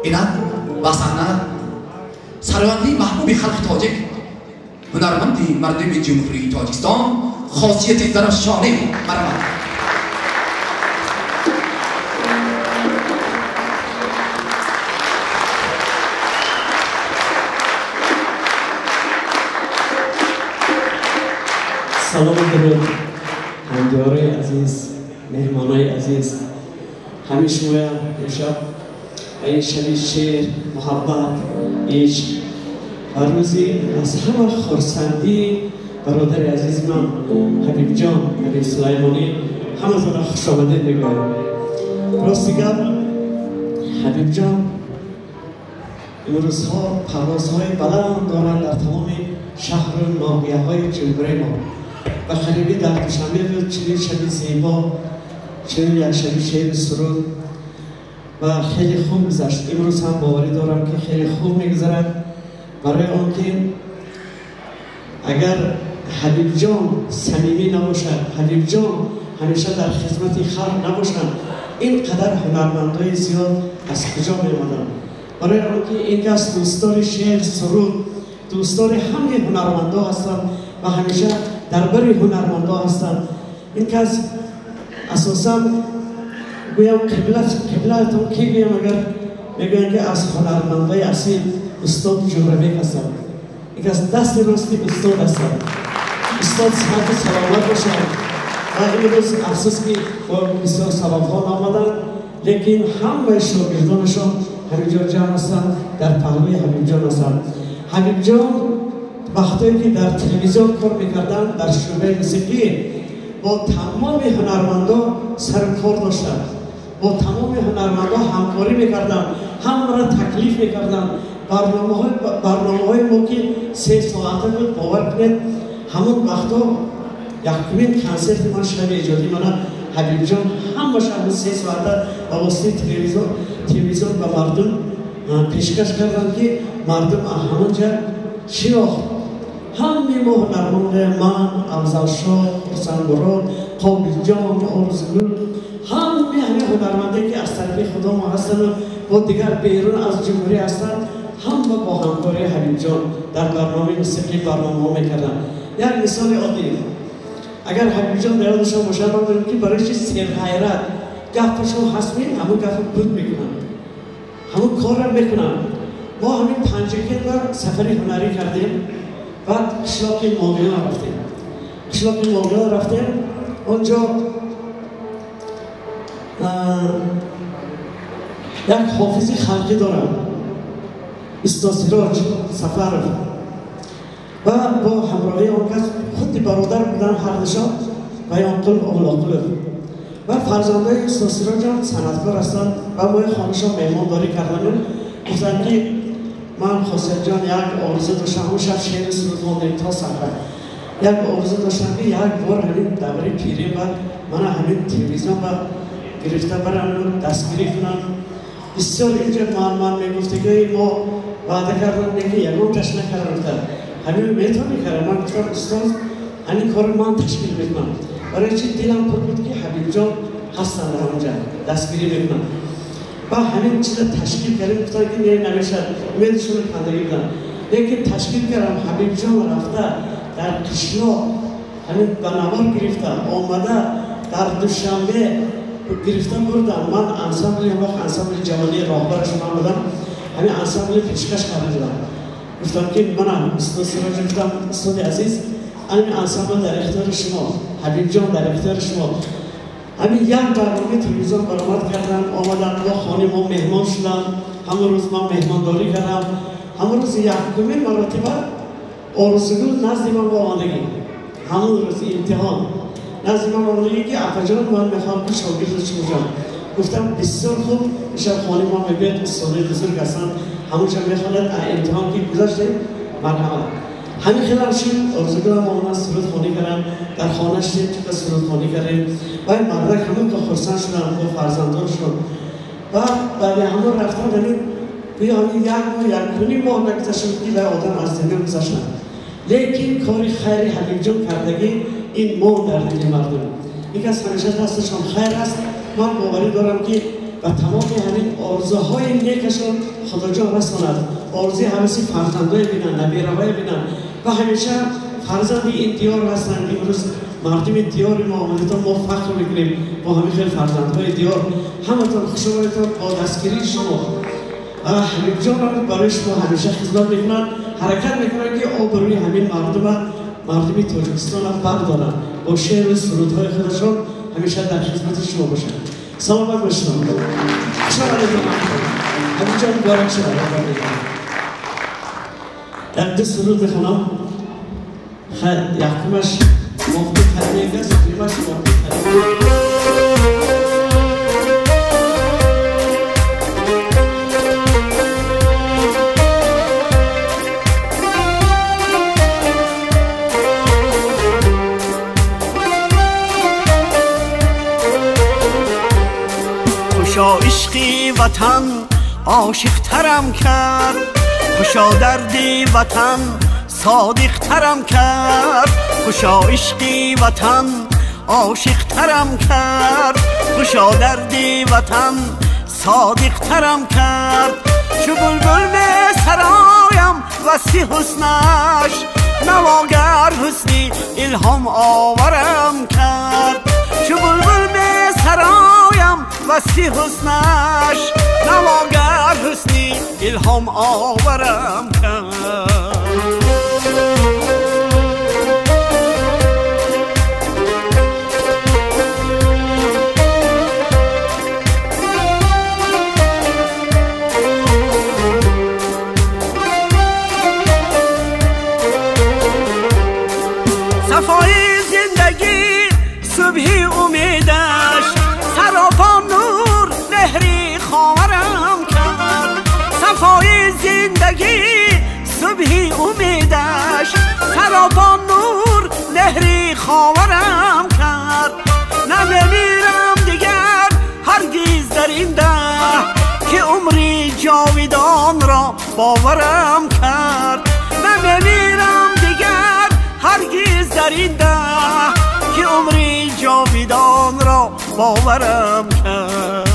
Инак ба саҳна сарояндаи маҳбуби халқи тоҷик, ҳунарманди мардуми Ҷумҳурии Тоҷикистон Хосияти Зарафшонӣ. Марҳамат. Салому дуруд, ҳамдиёрои азиз, меҳмонои азиз, ҳамин шумоя имшаб ба ин шаби шеър, муҳаббат, ишқ ва рӯзи аз ҳама хурсандии бародари азизи ман Ҳабибҷон, Ҳабиб Сулаймонӣ, ҳамазона хушомадед мегӯям. Рости гап, Ҳабибҷон имрӯзҳо парвозҳои баланд доранд дар тамоми шаҳру ноҳияҳои ҷумҳурии мо. Ба қарибӣ дар Душанбе буд чунин шаби зебо, чунин як шаби шеъру суруд ва хеле хуб гузашт. Имрӯз ҳам боварӣ дорам, ки хеле хуб мегузарад, барои он ки агар Ҳабибҷон самимӣ набошад, Ҳабибҷон ҳамеша дар хизмати халқ набошанд, ин қадар ҳунармандои зиёд аз куҷо меомаданд? Барои он ки ин кас дӯстдори шеър, суруд, дӯстдори ҳамаи ҳунармандо ҳастанд ва ҳамеша дар бари ҳунармандо ҳастанд. Ин кас асосан гӯям қиблатон ки гӯям, агар мегӯянд, ки аз ҳунармандои асил устод Ҷӯрабек ҳастанд. Ин кас дасти рости устод ҳастанд. Устод сиҳату саломат бошанд ва имрӯз афсӯс, ки бо бисёр сабабҳо наомаданд, лекин ҳамаи шогирдонашон ҳаминҷо ҷамъ ҳастанд, дар паҳлӯи Ҳабибҷон ҳастанд. Ҳабибҷон вақтое ки дар телевизион кор мекарданд, дар шӯъбаи мусиқӣ бо тамоми ҳунармандо сару кор доштанд, бо тамоми ҳунармандо ҳамкорӣ мекарданд, ҳамаро таклиф мекарданд. Барномаҳои мо ки 3 соата буд, бовар кунед, ҳамон вақто якумин консерти ман, шаби эҷодӣ мана Ҳабибҷон ҳамаша ҳамон 3 соата ба воситаи телевизион ба мардум пешкаш карданд, ки мардум ҳамон ҷа шинохт. Ҳамаи мо ҳунарманде, ман, Афзалшоҳ, Хурсандмурод, Қобилҷон, Орзугул, ҳамаи ҳамин ҳунарманде, ки аз тарафи худо мо ҳастану бо дигар берун аз ҷумҳурӣ ҳастанд, ҳама бо ҳамкории Ҳабибҷон дар барномаи мусиқӣ барномаҳо мекарданд. Як мисоли оддӣ, агар Ҳабибҷон дар ёдашон бошад, ман дорем, ки барои чи серғайрат гапашон ҳастми, ҳамон гапро буд мекунанд, ҳамон корро мекунанд. Мо ҳамин Панҷакентро сафари ҳунарӣ кардем, баъд қишлоқи Моғиён рафтем. Қишлоқи Моғиён рафтем, онҷо як ҳофизи халқӣ дорам, устод Сироҷ Сафаров, ва бо ҳамроҳии он кас худи бародар буданд ҳардушон, Баёнқул Овлоқулов ва фарзандои устод Сироҷам санъаткор ҳастанд ва мои хонашон меҳмондорӣ кардану гуфтанд, ки ман, Хосиятҷон, як орзу доштам. Ҳамон шаб шеъри суруд хондем то саҳра. Як орзу доштам, ки як бор ҳамин давраи пирим ба мана ҳамин телевизион ба гирифта барам, дастгирӣ кунам. Бисёр инҷа ман мегуфтагиҳои мо ваъда кардам, ки ягон таш накардам. Гуфтам, ҳамин метавонӣ кардам? Ман гуфтам, устод, ҳамин корро ман ташкил мекунам. Барои чи дилам пур буд, ки Ҳабибҷон ҳастанд дар ҳамонҷа, дастгирӣ мекунам. Ба ҳамин чиза ташкил кардем. Гуфтам, ки не, намешавад, умедашонро кандагӣ будам, лекин ташкил кардам. Ҳабибҷон рафта дар қишлоқ ҳамин ба навор гирифта омада, дар Душанбе гирифта бурдам. Ман ансамбли, вақт ансамбли ҷавонии роҳбараш ман будам, ҳамин ансамбли пешкаш карда будам. Гуфтам, ки мана устод Сироҷ, гуфтам, устоди азиз, ҳамин ансамбл дар ихтиёри шумо, Ҳабибҷон дар ихтиёри шумо. Ҳамин як барномаи телевизион баромад кардам, омадам бо хонаи мо меҳмон шудам. Ҳамон рӯз ман меҳмондорӣ кардам. Ҳамон рӯзи якумин маротиба Орзугул назди ман омадагӣ, ҳамон рӯзи имтиҳон назди ман омадагӣ, ки апаҷон, ман мехоҳам, ки шогирди шумо шавам. Гуфтам, бисёр хуб, ишаб хонаи мо мебиёд, устодои бузург ҳастанд, ҳамонҷа мехонад, имтиҳон ки гузаштем, марҳамат. Ҳамин хелам шуд. Орзугулам омад, сурудхонӣ кардам, дар хона шидем, чиқа сурудхонӣ кардем ва мардак ҳамон ка хурсанд шудам бо фарзандоншон. Ва баъди ҳамон рафтан ҳамин гӯё ҳамин як моҳ, 1.5 моҳ нагузашта буд, ки вай одам аз дунё гузаштанд. Лекин кори хайри Ҳабибҷон кардагӣ ин мон дар дили мардум. Ин кас ҳамеша дасташон хайр аст. Ман боварӣ дорам, ки ва тамоми ҳамин орзуҳои некашон Худоҷон расонад. Орзуи ҳаваси фарзандое бинанд, набераҳое бинанд ва ҳамеша фарзанди ин диёр ҳастанд. Имрӯз мардуми диёри мо омадатон, мо фахр мекунем бо ҳамин хел фарзандҳои диёр. Ҳаматон хуш омадетон бо дастгирии шумо. Ҳабибҷонам барои шумо ҳамеша хизмат мекунанд, ҳаракат мекунанд ки обрӯи ҳамин мардума, мардуми Тоҷикистонам бардоранд. Бо шеъру сурудҳои худашон ҳамеша дар хизмати шумо бошанд. Саломат бошед. Хуш омадетон. Ҳабибҷон муборак шавад. Як ду суруд мехонам. Якумаш мавқи калимег аст, дуюмаш мавқи калимег. خوشا عشقی وطن عاشقترم کرد، خوشا دردی وطن صادقترم کرد، خوشا عشقی وطن عاشقترم کرد، خوشا دردی وطن صادقترم کرد. چو بلبل به سرایم وصفی حسنش، نواگر حسنی الهام آورم کرد. چو بلبل به سرایم وصفی حسنش، نواگر حسنی الهام آورم کرد. صفای زندگی صبحی امیدش، سراپا نور نهری خاورم کرد. صفای زندگی صبحی امیدش، سراپا نور نهری خاورم کرد. نمیمیرم دیگر هرگز در این ده، که عمری جاویدان را باورم کرد. نمیمیرم دیگر هرگز در این ده، که عمری جاویدان را باورم کرد.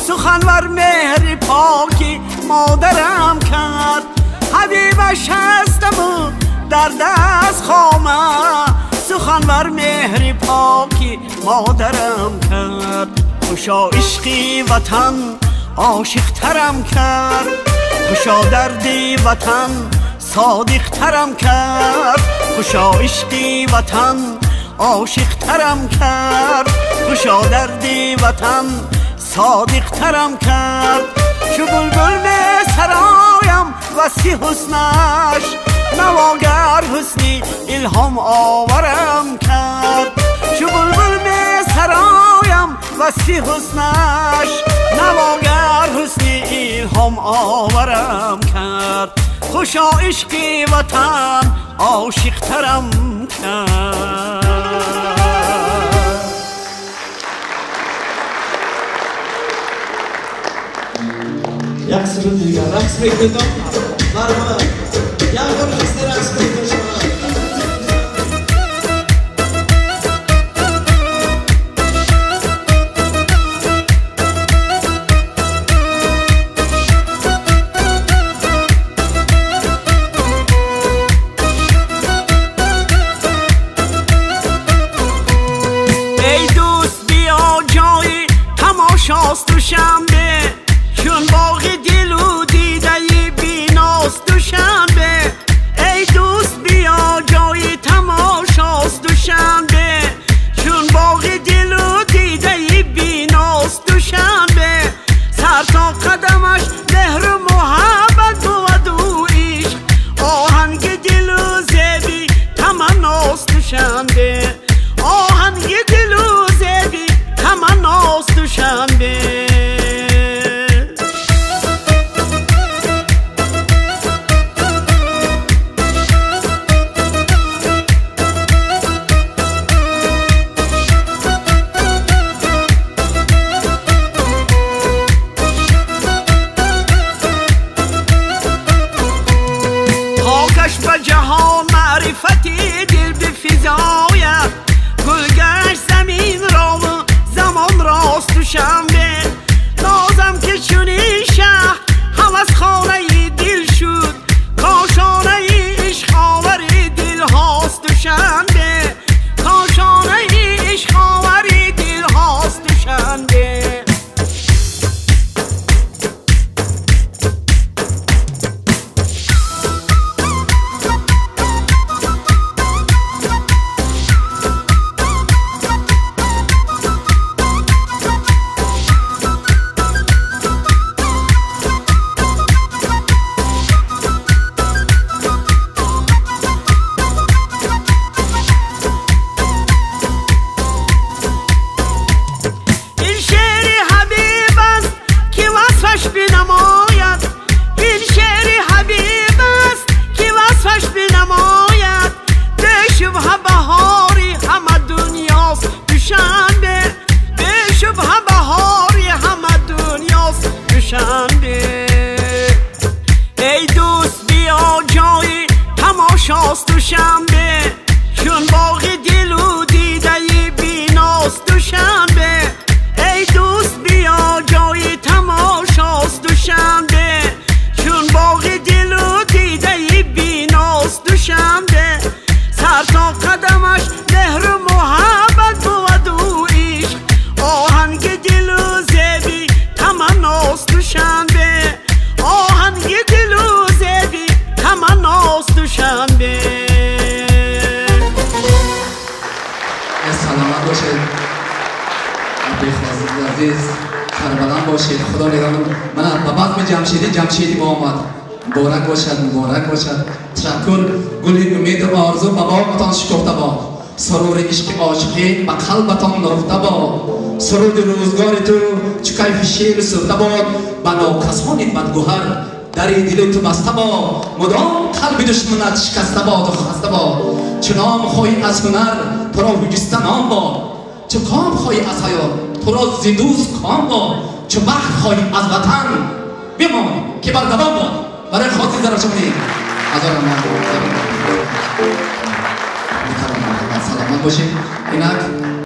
سخنور مهر پاکی مادرم کرد. حبیبش هستم و در دست خامه، سخنور مهر پاکی مادرم کرد. خوشا عشقی وطن عاشقترم کرد، خوشا دردی وطن صادقترم کرد، خوشا عشقی وطن عاشقترم کرد، خوشا دردی وطن صادقترم کرد. چو بلبل به سرایم وصفی حسنش، نواگر حسنی الهام آورم کرد. چو بلبل به سرایم وصفی حسنش، نواگر حسنی الهام آورم کرد. خوشا عشقی وطن عاشقترم کرد. یک سرود دیگر رقص میکنید. مرحبا، یک بار خسته رقص میکنید شما. Душанбе, чун боғи дилу дидаи биност Душанбе. Эй дӯст биё ҷои тамошост Душанбе, чун боғи дилу дидаи биност Душанбе. Сар то қадамаш меҳру муҳаббат буваду ишқ, оҳанги дилу зеби таманност Душанбе, оҳанги дилу зеби таманност Душанбе. Ба ҷаҳон маърифати дил бифизояд, гулгашт заминро замон рост Душанбе. Нозам ки чунин шаҳр ҳавасхонаи дил шуд, кошонаи ишқовари дилҳост Душанбе, кошонаи ишқовари дилҳост Душанбе. Бинамояд ин шеъри ҳабиб аст, ки васфаш бинамояд. Бешубҳа баҳори ҳама дунёст Душанбе, бешубҳа баҳори ҳама дунёст Душанбе. Эй дӯст биё ҷои тамошост Душанбе, чун боғи дилу дидаи биност Душанбе. Эй дӯст биё ҷои тамошост Душанбе, чун боғи дилу дидаи биност Душанбе. Сар то қадамаш меҳру муҳаббат буваду ишқ, оҳанги дилу зеби таманност Душанбе, оҳанги дилу зеби таманност Душанбе. Саломат бошед, азиз, сарбаланд бошед, худо нигаҳбон. Мана ба базми ҷамшидӣ ҷамшидӣ мо омад. Муборак бошад, муборак бошад. Ташаккур. Гули умеду орзу ба боғатон шукуфта бод, сурури ишқи ошиқӣ ба қалбатон нуфта бод, суруди рӯзгори ту чу кайфи шеъру суфта бод, ба нокасони бадгӯҳар дари дили ту баста бод, мудом қалби душманат шикаста боду хаста бод. Чунон хоҳӣ аз ҳунар туро ҳуҷиста ном бод, чу ком хоҳӣ аз ҳаёт туро зи дӯст ком бод, чу бахт хоҳӣ аз ватан бимон ки бардавом бод. Барои хотири Зарафшонӣ ҳазор раҳмат. Саломат бошед. Инак